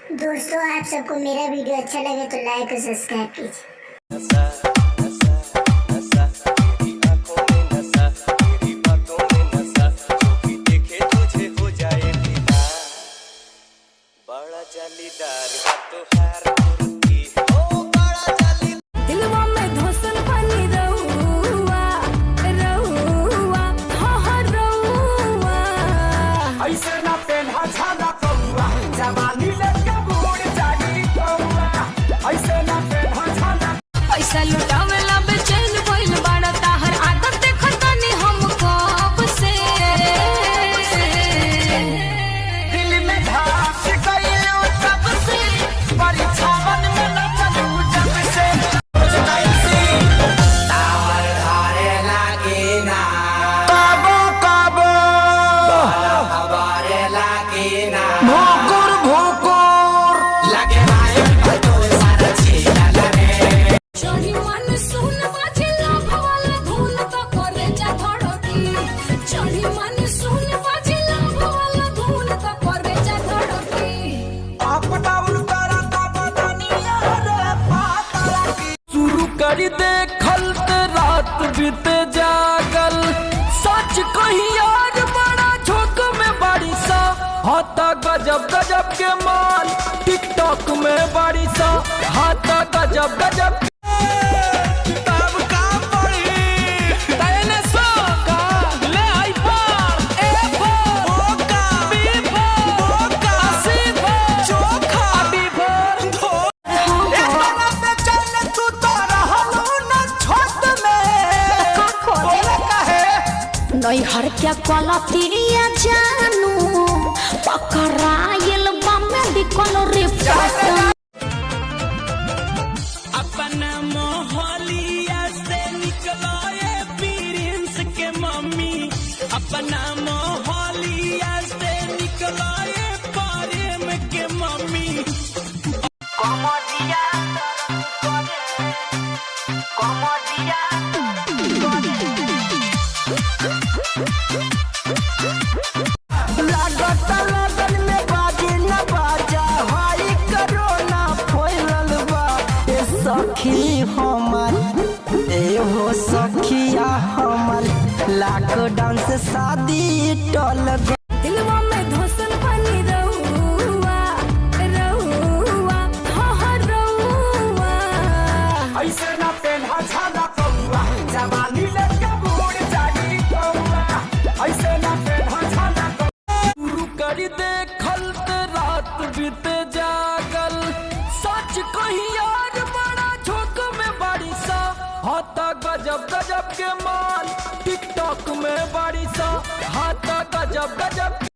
दोस्तों, आप सबको मेरा वीडियो अच्छा लगे तो लाइक और सब्सक्राइब कीजिए। नशा नशा नशा, तेरी आंखों में नशा, तेरी बातों में नशा, जो भी देखे तुझे हो जाए फिदा। बड़ा जालीदार बा तोहार कुर्ती ओ बड़ा जाली। दिलवा में धोसल बनी रउआ रउआ, हाँ हाँ रउआ। ऐसे ना पेन्हा छाला कौआ, जवानी लेके बूढ़ जागी कौआ। ऐसे ना पेन्हा छाला। पैसा लुटावेला बेचैन भइल बाड़ा, ताहर आदत देखतानी हम कब से। दिल में धास गइलो तब से, परीक्षावन में न चलू जब से। काबो काबो भोकुर भोकुर। चढ़ी मन सुन बाजे लाभ वाला धुन तो करे जा धड़की। चढ़ी मन सुन बाजे लाभ वाला धुन तो करे जा धड़की। अप डाउन करा ता बदनिया रे पातरा की। शुरू कर दे खलत रात बीते जागल, सच कही यार बड़ा झोंक में बारिशा। हाथा गजब गजब के माल टिकटॉक में बारिशा, हाथा गजब गजब। किताब का पढ़ी तैने सो का ले आई पर ए फोर ओका बी फोर ओका सी फोर चोखा डी फोर धो। एकरा पे चल तू तो रहलू न छोट में, बोला काहे? नैहर के कलतिया जानू पकड़ाइल बा मेडिकल रिपोर्ट। अपना मोहलिया से निकलो ये प्रिंस के मम्मी, अपना मोहलिया से निकलो ये प्रेम के मम्मी। लागत लगन में बाजी न बाजा, हाई करोना फैलल बा। ए सखी हमर, ए हो सखिया हमर, लॉकडाउन से शादी टल गइल। दिलवा में धोसल बनी रउआ रउआ, हाँ हाँ रउआ। ऐसे ना पेन्हा छाला कौआ, जवानी लेके बूढ़ जागी कौआ। ऐसे ना पेन्हा छाला कौआ। शुरू कर दे खलत रात बीते जागल, सच कही यार बड़ा झोंक में बारिशा। हाथा गजब गजब के माल टिकटॉक में बारिशा, हाथा गजब गजब।